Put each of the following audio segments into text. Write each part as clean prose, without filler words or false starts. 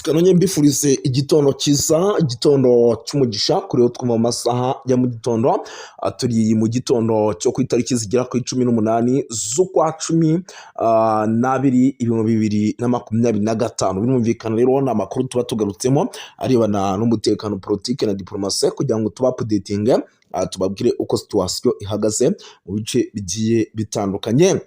Kanonye mbifurize igitondo cyiza, igitondo cy'umugisha kuri wo twumva mu masaha ya mu gitondo. Turi mu gitondo cyo ku itariki zigera kuri 18 z'ukwa 12 2025. Birumvikana rero ni amakuru tuba tugarutsemo arebana n'umutekano, politiki na diplomasi, kugira ngo tuba updating, tubabwire uko situation ihagaze mu bice bigiye bitandukanye.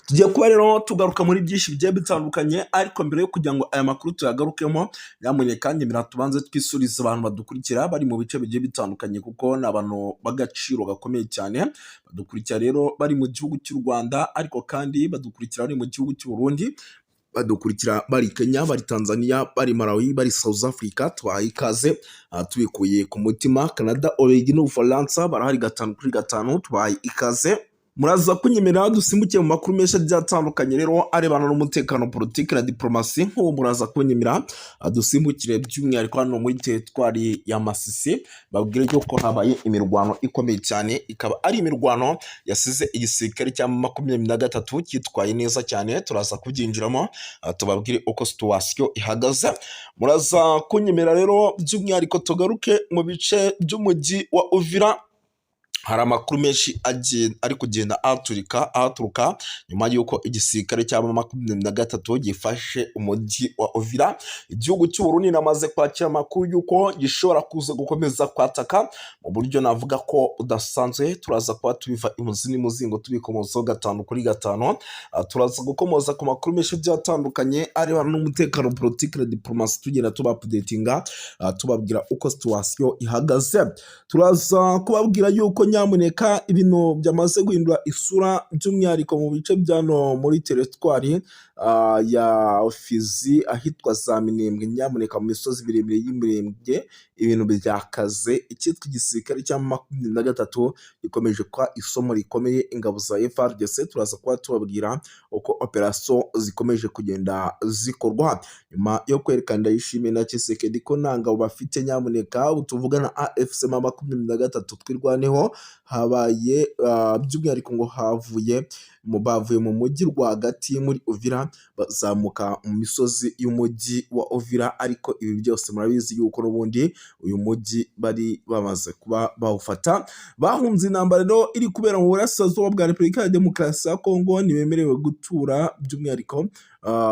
Tugiye kuba rero tugaruka muri byinshi bigiye bitandukanye, ariko mbere yo kugira ngo aya makuru tuyagarukemo, nyamuneka nyemera tubanze twisurize abantu badukurikira bari mu bice bigiye bitandukanye, kuko ni abantu b'agaciro gakomeye cyane. Badukurikira rero bari mu gihugu cy'u Rwanda, ariko kandi badukurikira bari mu gihugu cy'u Burundi, badukurikira bari Kenya, bari Tanzania, bari Malawi, bari South Africa. Tubahaye ikaze tubikuye ku mutima. Canada, Ububirigi n'Ubufaransa barahari 5 kuri 5, tubahaye ikaze. Muraza kunyemerera dusimbukiye mu makuru menshi agiye atandukanye rero arebana n'umutekano, politiki na diplomasi. Nk'ubu muraza kunyemera dusimbukire by'umwihariko hano muri teritwari ya Masisi, babwire yuko habaye imirwano ikomeye cyane, ikaba ari imirwano yasize igisirikare cya 23 cyitwaye neza cyane. Turaza kubyinjiramo, tubabwire uko situation ihagaze. Muraza kunyemera rero by'umwihariko tugaruke mu bice by'umujyi wa Uvira. Hari amakuru menshi ari kugenda ahaturika ahaturuka nyuma y'uko igisirikare cya 23 gifashe umujyi wa Uvira. Igihugu cy'u Burundi namaze kwakira amakuru y'uko gishobora kuza gukomeza kwataka mu buryo navuga ko budasanzwe. Turaza kuba tubiva imuzi n'imuzingo, tubikomozaho 5 kuri 5. Turaza gukomoza ku makuru menshi agiye atandukanye arebana n'umutekano, politiki na diplomasi, tugenda tuba updatinga, tubabwira uko situation ihagaze. Turaza kubabwira yuko nyamuneka ibintu byamaze guhindura isura, by'umwihariko mu bice bya no muri teritwari ya Fizi, ahitwa za Minembwe. Nyamuneka mu misozi miremire y'Imirembwe ibintu byakaze. Icyitwa igisirikare cya 23 gikomeje kuba isomo rikomeye ingabo za FARDC. Turaza kuba tubabwira uko operasiyo zikomeje kugenda zikorwa nyuma yo kwerekana Ndayishimiye na Tshisekedi ko nta ngabo bafite. Nyamuneka ubu tuvugana AFC 23 Twirwaneho habaye by'umwihariko ngo havuye mu bavuye mu mujyi rwagati muri Uvira, bazamuka mu misozi y'umujyi wa Uvira, ariko ibi byose murabizi yuko n'ubundi uyu mujyi bari bamaze kuba bawufata. Bahunze intambara rero iri kubera mu burasirazuba bwa Repubulika ya Demokarasi ya Kongo, ntibemerewe gutura by'umwihariko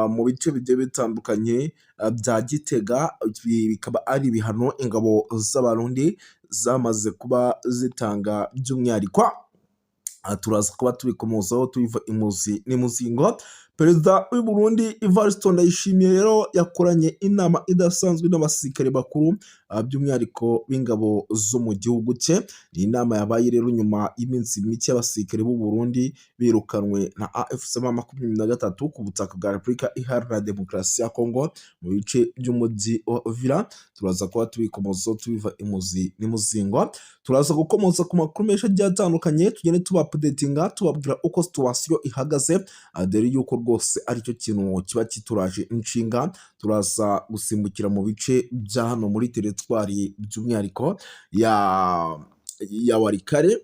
mu bice bigiye bitandukanye bya Gitega. Ibi bikaba ari ibihano ingabo z'Abarundi zamaze kuba zitanga by'umwihariko. Turaza kuba tubikomozaho tubiva imuzi n'imuzingo. Perezida w'u Burundi Evariste Ndayishimiye rero yakoranye inama idasanzwe n'abasirikare bakuru, by'umwihariko b'ingabo zo mu gihugu cye. Ni inama yabaye rero nyuma y'iminsi mike y'abasirikare b'u Burundi birukanwe na AFC 23 ku butaka bwa Repubulika Iharanira Demokarasi ya Kongo mu bice by'umujyi wa Uvira. Turaza kuba tubikomozaho tubiva imuzi n'imuzingo. Turaza gukomoza ku makuru menshi agiye atandukanye, tugende tuba updatinga, tubabwira uko situation ihagaze, dore yuko rwose aricyo kintu kiba kituraje inshinga. Turaza gusimbukira mu bice bya hano muri teritwari by'umwihariko ya Walikale,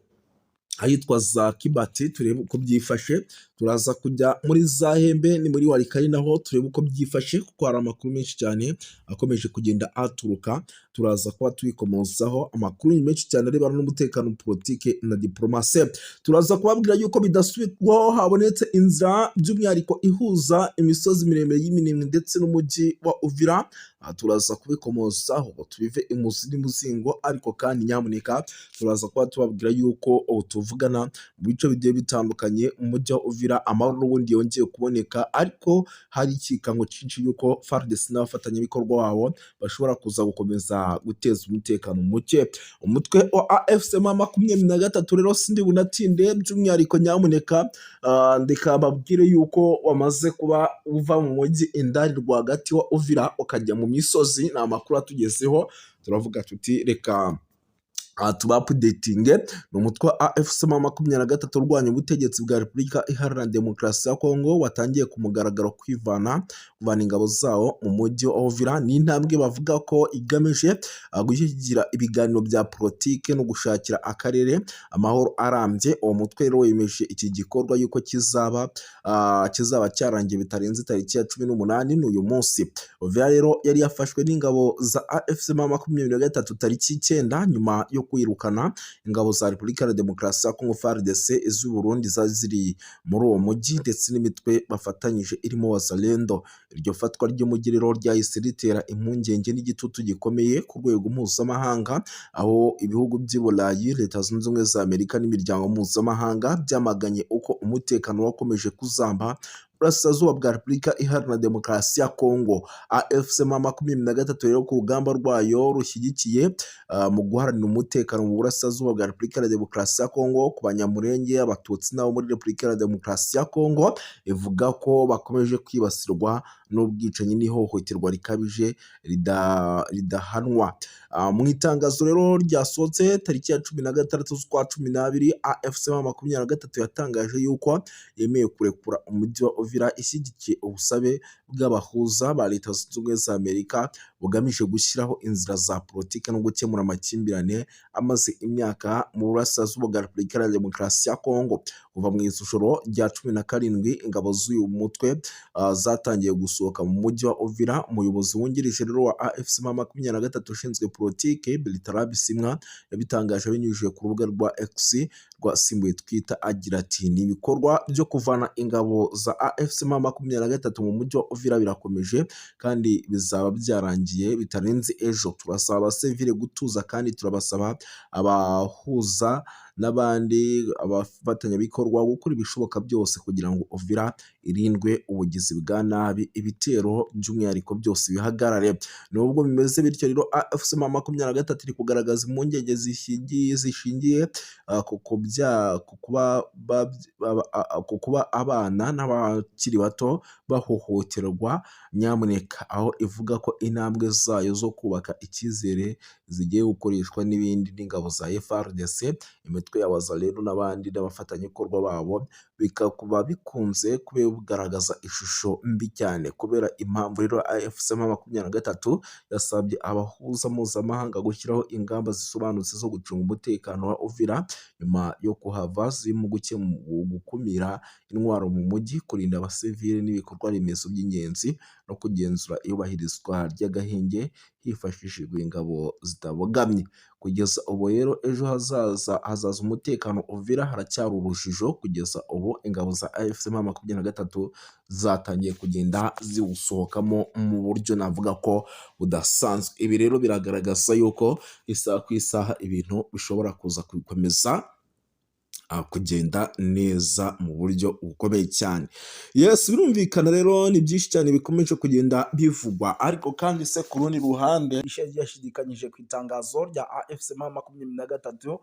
ahitwa za Kibati, turebe uko byifashe. Turaza kujya muri za Hembe, ni muri Walikale naho turebe uko byifashe, kuko hari amakuru menshi cyane akomeje kugenda aturuka. Turaza kuba tubikomozaho, amakuru menshi cyane arebana n'umutekano, politike na diplomasi. Turaza kubabwira yuko bidasubirwaho habonetse inzira by'umwihariko ihuza imisozi miremire y'Iminembwe ndetse n'umujyi wa Uvira. Aha turaza kubikomozaho tubive imuzi n'imuzingo, ariko kandi nyamuneka turaza kuba tubabwira yuko ubu tuvugana mu bice bigiye bitandukanye mu mujyi wa Uvira amahoro n'ubundi yongeye kuboneka, ariko hari ikikango cyinshi yuko FARDC n'abafatanyabikorwa babo bashobora kuza gukomeza guteza umutekano muke. Umutwe wa AFC 23 rero sindi bunatinde, by'umwihariko nyamuneka ndeka babwire yuko wamaze kuba uva mu mujyi indani rwagati wa Uvira ukajya mu misozi. Ni amakuru atugezeho, turavuga tuti reka Aha tuba updatinge ni umutwe wa AFC M23 urwanya ubutegetsi bwa Repubulika Iharanira Demokarasi ya Kongo, watangiye ku mugaragaro kuvana ingabo zawo mu mujyi wa Uvira. Ni intambwe bavuga ko igamije gushyigikira ibiganiro bya politike no gushakira akarere amahoro arambye. Uwo mutwe rero wemeje iki gikorwa yuko kizaba cyarangiye bitarenze tariki ya 18, ni uyu munsi. Uvira rero yari yafashwe n'ingabo za AFC M23 tariki 9, nyuma yo kwirukana ingabo za Repubulika ya Demokarasi ya Kongo, FARDC, iz'u Burundi zari ziri muri uwo mujyi, ndetse n'imitwe bafatanyije irimo Wazalendo. Iryo fatwa ry'umujyi rero ryahise ritera impungenge n'igitutu gikomeye ku rwego mpuzamahanga, aho ibihugu by'i Burayi, Leta Zunze Ubumwe za Amerika n'imiryango mpuzamahanga byamaganye uko umutekano wakomeje kuzamba burasirazuba bwa Repubulika Iharanira Demokarasi ya Kongo. AFC M23 rero, ku rugamba rwayo rushyigikiye mu guharanira umutekano mu burasirazuba bwa Repubulika ya Demokarasi ya Kongo ku Banyamurenge, Abatutsi n'abo muri Repubulika ya Demokarasi ya Kongo, ivuga ko bakomeje kwibasirwa n'ubwicanyi n'ihohoterwa rikabije ridahanwa. Mu itangazo rero ryasohotse tariki ya 16 z'ukwa 12, AFC M23 yatangaje yuko yemeye kurekura umujyi wa Uvira, ishyigikiye ubusabe bw'abahuza ba Leta Zunze Ubumwe za Amerika bugamije gushyiraho inzira za politiki no gukemura amakimbirane amaze imyaka mu burasirazuba bwa Repubulika ya Demokarasi ya Kongo. Kuva mu ijoro rya 17, ingabo z'uyu mutwe zatangiye gusohoka mu mujyi wa Uvira. Umuyobozi wungirije rero wa AFC M23 ushinzwe politike, Bertrand Bisimwa, yabitangaje binyujije ku rubuga rwa X rwasimbuye Twitter, agira ati: "Ni ibikorwa byo kuvana ingabo za AFC M23 mu mujyi wa Uvira birakomeje kandi bizaba byarangiye bitarenze ejo. Turasaba abasivile gutuza kandi turabasaba abahuza n'abandi abafatanyabikorwa gukora ibishoboka byose kugira ngo Uvira irindwe ubugizi bwa nabi, ibitero by'umwihariko byose bihagarare." Nubwo bimeze bityo rero, AFC M23 iri kugaragaza impungenge zishingiye ku kuba abana n'abakiri bato bahohoterwa nyamuneka, aho ivuga ko intambwe zayo zo kubaka icyizere zigiye gukoreshwa n'ibindi n'ingabo za FARDC, imitwe ya Wazalendo n'abandi n'abafatanyabikorwa babo, bikakuba bikunze kugaragaza ishusho mbi cyane. Kubera impamvu rero, AFC M23 yasabye abahuza mpuzamahanga gushyiraho ingamba zisobanutse zo gucunga umutekano wa Uvira nyuma yo kuhava, zirimo gukumira intwaro mu mujyi, kurinda abasivili n'ibikorwa remezo by'ingenzi, no kugenzura iyubahirizwa ry'agahenge hifashishijwe ingabo zitabogamye. Kugeza ubu rero, ejo hazaza hazaza umutekano Uvira haracyari urujijo. Kugeza ubu ingabo za AFC M23 zatangiye kugenda ziwusohokamo mu buryo navuga ko budasanzwe. Ibi rero biragaragaza yuko isaha ku isaha ibintu bishobora kuza gukomeza kugenda neza mu buryo bukomeye cyane. Yes, birumvikana rero, ni byinshi cyane bikomeje kugenda bivugwa. Ariko kandi se, ku rundi ruhande, yashidikanyije ku itangazo rya AFC M23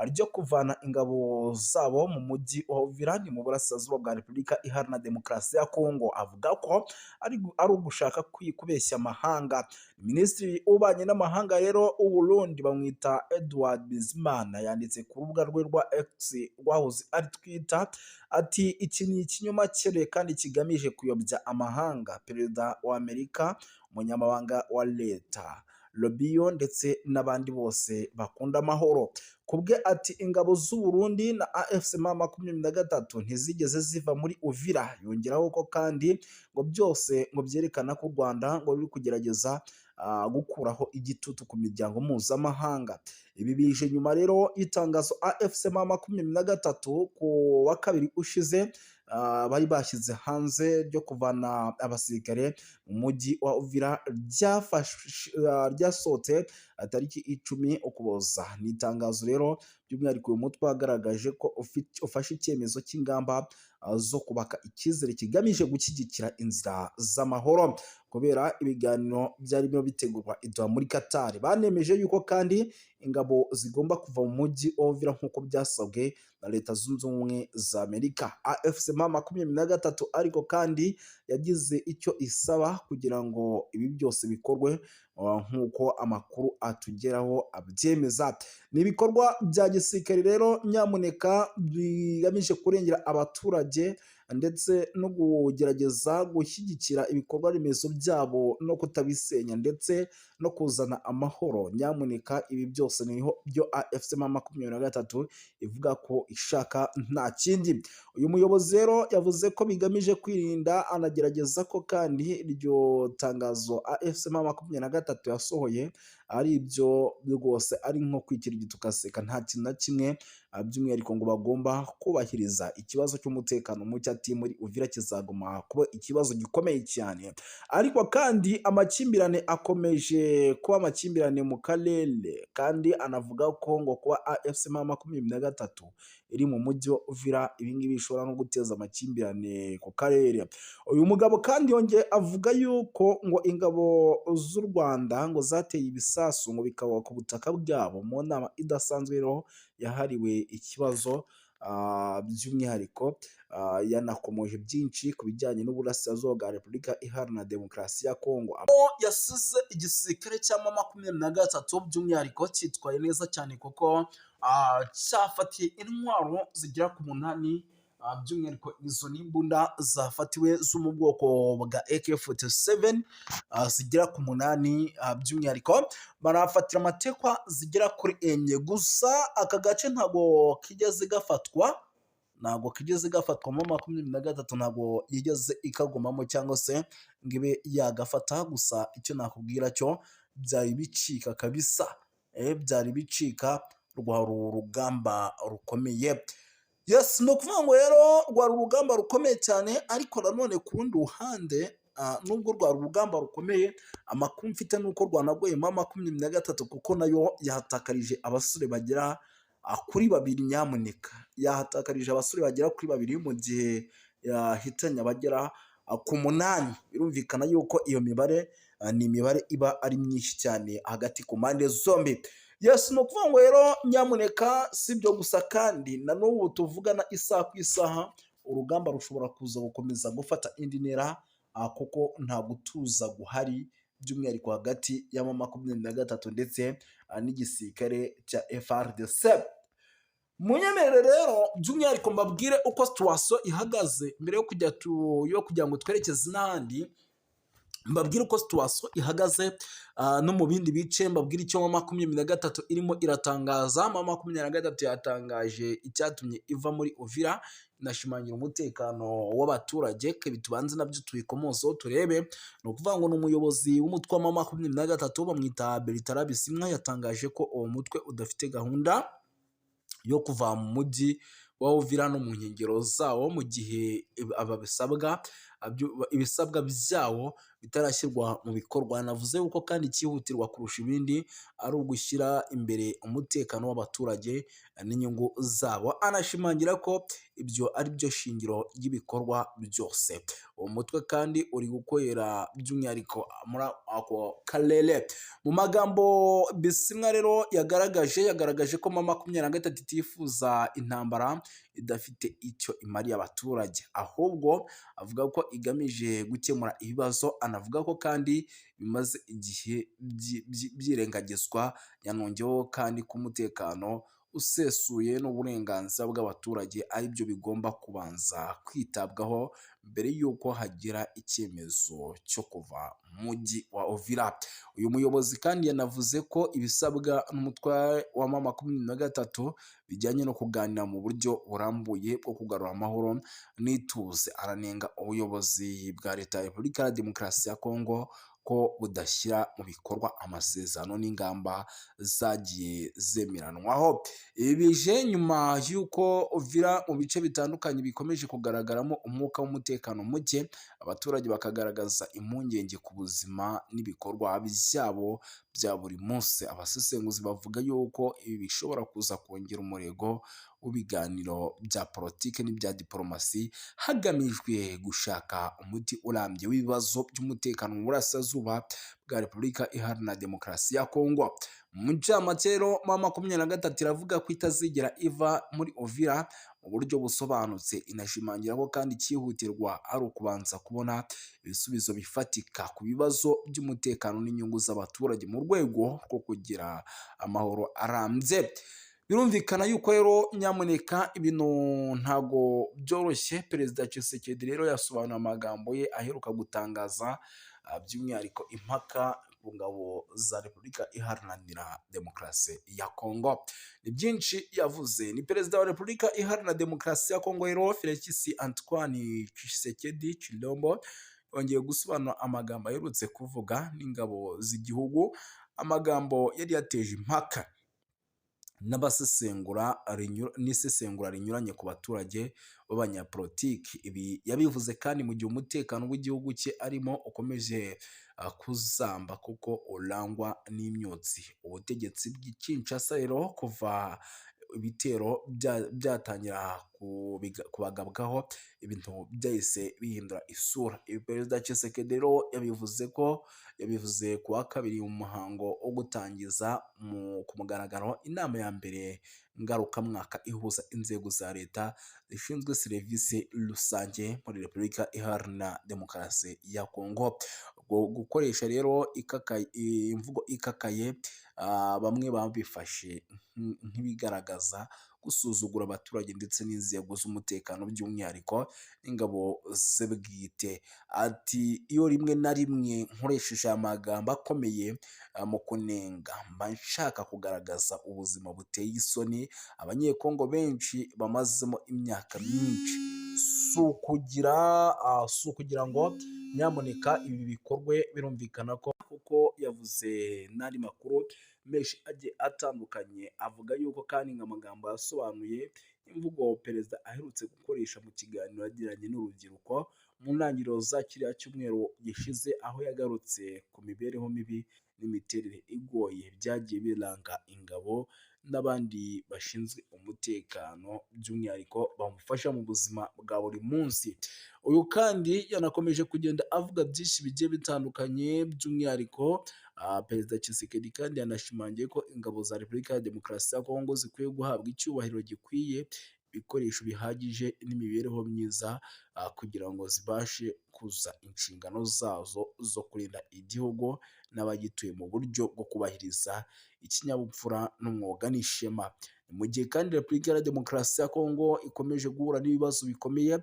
ryo kuvana ingabo zabo mu mujyi wa Uvira, ni mu burasirazuba bwa Repubulika Iharanira Demokarasi ya Kongo, avuga ko ari ugushaka kubeshya amahanga. Minisitiri w'ububanyi n'amahanga rero w'u Burundi, bamwita Edouard Bizimana, yanditse ku rubuga rwe rwa X rwahoze ari Twitter, ati: "Iki ni ikinyoma cyeruye kandi kigamije kuyobya amahanga. Perezida wa Amerika, umunyamabanga wa leta Rubio ndetse n'abandi bose bakunda amahoro." Kubwe ati: "Ingabo z'u Burundi na AFC M23 ntizigeze ziva muri Uvira." Yongeraho ko kandi ngo byose ngo byerekana ko u Rwanda ngo ruri kugerageza gukuraho igitutu ku miryango mpuzamahanga. Ibi bije nyuma rero y'itangazo AFC M23 ku wa kabiri ushize bari bashyize hanze ryo kuvana abasirikare mu mujyi wa Uvira, ryasohotse tariki 10 Ukuboza. Ni itangazo rero by'umwihariko uyu mutwe wagaragaje ko ufashe icyemezo cy'ingamba zo kubaka icyizere kigamije gushyigikira inzira z'amahoro. Kubera ibiganiro byarimo bitegurwa i Doha muri Qatar, banemeje yuko kandi ingabo zigomba kuva mu mujyi wa Uvira nk'uko byasabwe na Leta Zunze Ubumwe za Amerika. AFC M23 ariko kandi yagize icyo isaba kugira ngo ibi byose bikorwe, nk'uko amakuru atugeraho abyemeza. Ni ibikorwa bya gisirikare rero nyamuneka bigamije kurengera abaturage ndetse no kugerageza gushyigikira ibikorwa remezo byabo no kutabisenya ndetse no kuzana amahoro. Nyamuneka ibi byose niho byo AFC M23 ivuga ko ishaka, nta kindi. Uyu muyobozi rero yavuze ko bigamije kwirinda, anagerageza ko kandi iryo tangazo AFC M23 yasohoye ari ibyo rwose ari nko kwikirigita ugaseka, nta kintu na kimwe. By'umwihariko ngo bagomba kubahiriza ikibazo cy'umutekano muke, ati muri Uvira kizaguma kuba ikibazo gikomeye cyane. Ariko kandi amakimbirane akomeje kuba amakimbirane mu karere, kandi anavuga ko ngo kuba AFC M23 iri mu mujyi wa Uvira, ibingibi bishobora no guteza amakimbirane ku karere. Uyu mugabo kandi yongeye avuga yuko ngo ingabo z'u Rwanda ngo zateye ibisasu ngo bikagwa ku butaka bwabo mu nama idasanzwe rero yahariwe ikibazo. By'umwihariko yanakomoje byinshi ku bijyanye n'uburasirazuba bwa Repubulika Iharanira Demokarasi ya Kongo, aho yasize igisirikare cya M23 by'umwihariko cyitwaye neza cyane kuko cyafatiye intwaro zigera ku 8. By'umwihariko izo ni imbunda zafatiwe zo mu bwoko bwa AK47 zigera ku 8. By'umwihariko barafatira amatekwa zigera kuri 4. Gusa aka gace ntabwo kigeze gafatwa, ntabwo kigeze gafatwamo. 23 ntabwo yigeze ikagumamo cyangwa se ngo ibe yagafata. Gusa icyo nakubwira cyo byari bicika kabisa, byari bicika, rwari urugamba rukomeye. Yes, ni ukuvuga ngo rero rwari urugamba rukomeye cyane. Ariko nanone ku rundi ruhande, nubwo rwari urugamba rukomeye, amakuru mfite ni uko rwanagoyemo 23, kuko nayo yahatakarije abasore bagera kuri 2. Nyamuneka, yahatakarije abasore bagera kuri 2 mu gihe yahitanye abagera ku 8. Birumvikana yuko iyo mibare ni imibare iba ari myinshi cyane hagati ku mpande zombi. Yes, ni ukuvuga ngo rero nyamuneka si ibyo gusa, kandi na n'ubu tuvugana isaha ku isaha urugamba rushobora kuza gukomeza gufata indi ntera, kuko nta gutuza guhari, by'umwihariko hagati ya 23 ndetse n'igisirikare cya FARDC. Munyemerere rero by'umwihariko mbabwire uko situation ihagaze mbere yo kujya yo kugira ngo twerekeze n'ahandi, mbabwire uko situation ihagaze no mu bindi bice, mbabwire icyo 23 irimo iratangaza. 23 yatangaje icyatumye iva muri Uvira, inashimangira umutekano w'abaturage. Ibi tubanze nabyo tubikomozeho turebe. Ni ukuvuga ngo ni umuyobozi w'umutwe wa 23 bamwita Bertrand Bisimwa, yatangaje ko uwo mutwe udafite gahunda yo kuva mu mujyi wa Uvira no mu nkengero zawo mu gihe ababisabwa ibisabwa byawo bitarashyirwa mu bikorwa. Navuze yuko kandi icyihutirwa kurusha ibindi ari ugushyira imbere umutekano w'abaturage n'inyungu zabo, anashimangira ko ibyo ari byo shingiro ry'ibikorwa byose. Uwo mutwe kandi uri gukorera by'umwihariko muri ako karere. Mu magambo Bisimwa rero yagaragaje ko 23 itifuza intambara idafite icyo imariye abaturage, ahubwo avuga ko igamije gukemura ibibazo, anavuga ko kandi bimaze igihe byirengagizwa. Yanongeyeho kandi ko umutekano usesuye n'uburenganzira bw'abaturage ari byo bigomba kubanza kwitabwaho mbere y'uko hagira icyemezo cyo kuva mu mujyi wa Uvira. Uyu muyobozi kandi yanavuze ko ibisabwa n'umutwe wa 23 bijyanye no kuganira mu buryo burambuye bwo kugarura amahoro n'ituze. Aranenga ubuyobozi bwa Leta ya Repubulika ya Demokarasi ya Kongo ko budashyira mu bikorwa amasezerano n'ingamba zagiye zemeranwaho. Ibi bije nyuma y'uko Uvira mu bice bitandukanye bikomeje kugaragaramo umwuka w'umutekano muke, abaturage bakagaragaza impungenge ku buzima n'ibikorwa byabo bya buri munsi. Abasesenguzi bavuga yuko ibi bishobora kuza kongera umurego w'ibiganiro bya politiki n'ibya diporomasi, hagamijwe gushaka umuti urambye w'ibibazo by'umutekano mu burasirazuba bwa Repubulika Iharanira Demokarasi ya Kongo. Mu ncamake rero, M23 iravuga ko itazigera iva muri Uvira mu buryo busobanutse, inashimangira ko kandi icyihutirwa ari ukubanza kubona ibisubizo bifatika ku bibazo by'umutekano n'inyungu z'abaturage mu rwego rwo kugira amahoro arambye. Birumvikana yuko rero, nyamuneka, ibintu ntago byoroshye. Perezida Tshisekedi rero yasobanuye amagambo ye aheruka gutangaza, by'umwihariko impaka ku ngabo za Repubulika Iharanira Demokarasi ya Kongo. Ni byinshi yavuze. Ni Perezida wa Repubulika Iharanira Demokarasi ya Kongo rero, Felix Antoine Tshisekedi Tshilombo, yongeye gusobanura amagambo aherutse kuvuga n'ingabo z'igihugu, amagambo yari yateje impaka n'abasesengura n'isesengura rinyuranye ku baturage b'abanyapolitiki. Ibi yabivuze kandi mu gihe umutekano w'igihugu cye arimo ukomeje kuzamba kuko urangwa n'imyotsi. Ubutegetsi bw'i Kinshasa rero, kuva ibitero byatangira kubagabwaho, ibintu byahise bihindura isura. Ibi Perezida Tshisekedi rero yabivuze ko yabivuze ku wa kabiri mu muhango wo gutangiza ku mugaragaro inama ya mbere ngarukamwaka ihuza inzego za leta zishinzwe serivisi rusange muri Repubulika Iharanira Demokarasi ya Kongo. Gukoresha rero imvugo ikakaye, bamwe babifashe nk'ibigaragaza gusuzugura abaturage ndetse n'inzego z'umutekano, by'umwihariko ingabo ze bwite. Ati: "Iyo rimwe na rimwe nkoresheje amagambo akomeye mu kunenga, mba nshaka kugaragaza ubuzima buteye isoni Abanyekongo benshi bamazemo imyaka myinshi. Si ukugira ngo nyamuneka ibi bikorwe." Birumvikana ko kuko yavuze n'andi makuru menshi agiye atandukanye, avuga yuko kandi ngo amagambo yasobanuye imvugo perezida aherutse gukoresha mu kiganiro yagiranye n'urubyiruko mu ntangiriro za kiriya cyumweru gishize, aho yagarutse ku mibereho mibi n'imiterere igoye byagiye biranga ingabo n'abandi bashinzwe umutekano, by'umwihariko bamufasha mu buzima bwa buri munsi. Uyu kandi yanakomeje kugenda avuga byinshi bigiye bitandukanye. By'umwihariko Perezida Tshisekedi kandi yanashimangiye ko ingabo za Repubulika ya Demokarasi ya Kongo zikwiye guhabwa icyubahiro gikwiye, ibikoresho bihagije n'imibereho myiza, kugira ngo zibashe kuzuza inshingano zazo zo kurinda igihugu n'abagituye mu buryo bwo kubahiriza ikinyabupfura n'umwuga n'ishema. Mu gihe kandi Repubulika ya Demokarasi ya Kongo ikomeje guhura n'ibibazo bikomeye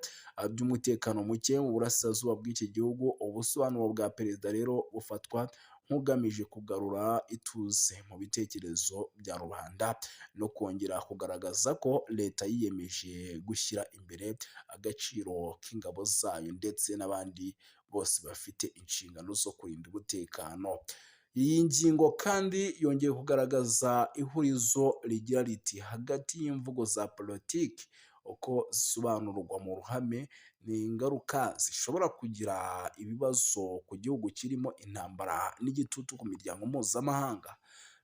by'umutekano muke mu burasirazuba bw'iki gihugu, ubusobanuro bwa perezida rero bufatwa nk'ugamije kugarura ituze mu bitekerezo bya rubanda no kongera kugaragaza ko leta yiyemeje gushyira imbere agaciro k'ingabo zayo ndetse n'abandi bose bafite inshingano zo kurinda umutekano. Iyi ngingo kandi yongeye kugaragaza ihurizo rigira riti: "Hagati y'imvugo za politiki uko zisobanurwa mu ruhame ni ingaruka zishobora kugira ibibazo ku gihugu kirimo intambara n'igitutu ku miryango mpuzamahanga."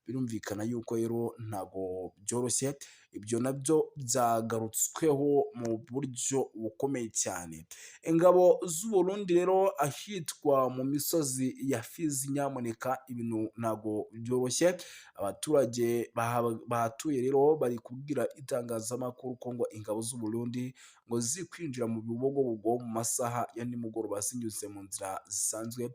Birumvikana yuko rero ntabwo byoroshye, ibyo nabyo byagarutsweho mu buryo bukomeye cyane. Ingabo z'u Burundi rero ahitwa mu misozi ya Fizi, nyamuneka, ibintu ntabwo byoroshye. Abaturage bahatuye rero bari kubwira itangazamakuru ko ngo ingabo z'u Burundi ngo ziri kwinjira mu Bibogobogo mu masaha ya nimugoroba zinyuze mu nzira zisanzwe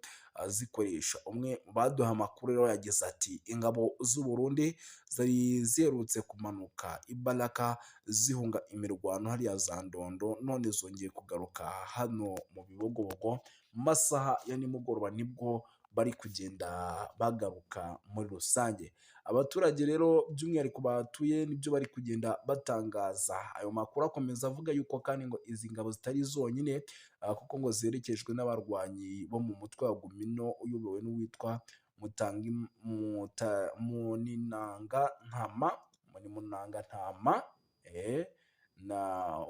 zikoresha. Umwe mu baduha amakuru rero yagize ati: "Ingabo z'u Burundi zari ziherutse kumanuka ibaraka zihunga imirwano hariya za Ndondo, none zongeye kugaruka hano mu Bibogobogo mu masaha ya nimugoroba, nibwo bari kugenda bagaruka muri rusange." Abaturage rero by'umwihariko bahatuye nibyo bari kugenda batangaza. Ayo makuru akomeza avuga yuko kandi ngo izi ngabo zitari zonyine, kuko ngo ziherekejwe n'abarwanyi bo mu mutwe wa Gumino uyobowe n'uwitwa Muninanga Ntama, Munanga Ntama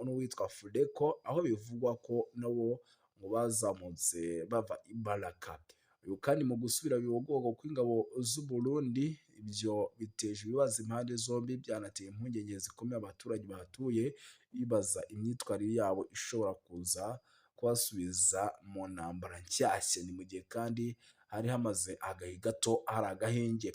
n'uwitwa Fureko, aho bivugwa ko nabo ngo bazamutse bava i Baraka. Uyu kandi mu gusubira Bibogobogo kw'ingabo z'u Burundi, ibyo biteje ibibazo impande zombi, byanateye impungenge zikomeye abaturage bahatuye, bibaza imyitwarire yabo ishobora kuza kubasubiza mu ntambara nshyashya. Ni mu gihe kandi hari hamaze agahe gato hari agahenge.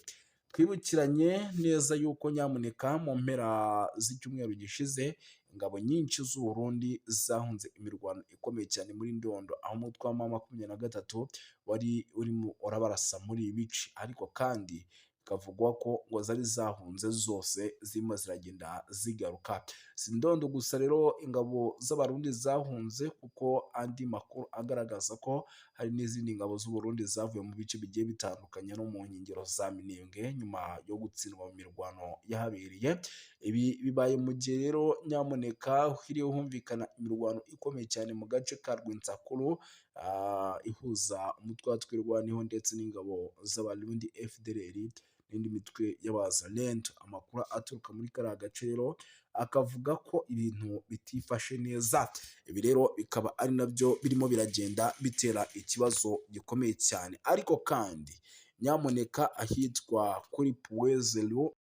Twibukiranye neza yuko nyamuneka mu mpera z'icyumweru gishize ingabo nyinshi z'u Burundi zahunze imirwano ikomeye cyane muri Ndondo, aho umutwe wa M23 wari urimo urabarasa muri ibi bice, ariko kandi bikavugwa ko ngo zari zahunze zose zirimo ziragenda zigaruka. Si Ndondo gusa rero ingabo z'Abarundi zahunze, kuko andi makuru agaragaza ko hari n'izindi ngabo z'u Burundi zavuye mu bice bigiye bitandukanye no mu nkengero za Minembwe nyuma yo gutsindwa mu mirwano yahabereye. Ibi bibaye mu gihe rero nyamuneka hiriwe humvikana imirwano ikomeye cyane mu gace ka Rwinsakuru, ihuza umutwe wa Twirwaneho ndetse n'ingabo z'Abarundi FDLR n'indi mitwe y'Abazalendo. Amakuru aturuka muri kariya gace rero akavuga ko ibintu bitifashe neza. Ibi rero bikaba ari nabyo birimo biragenda bitera ikibazo gikomeye cyane, ariko kandi nyamuneka ahitwa kuri Puwezero.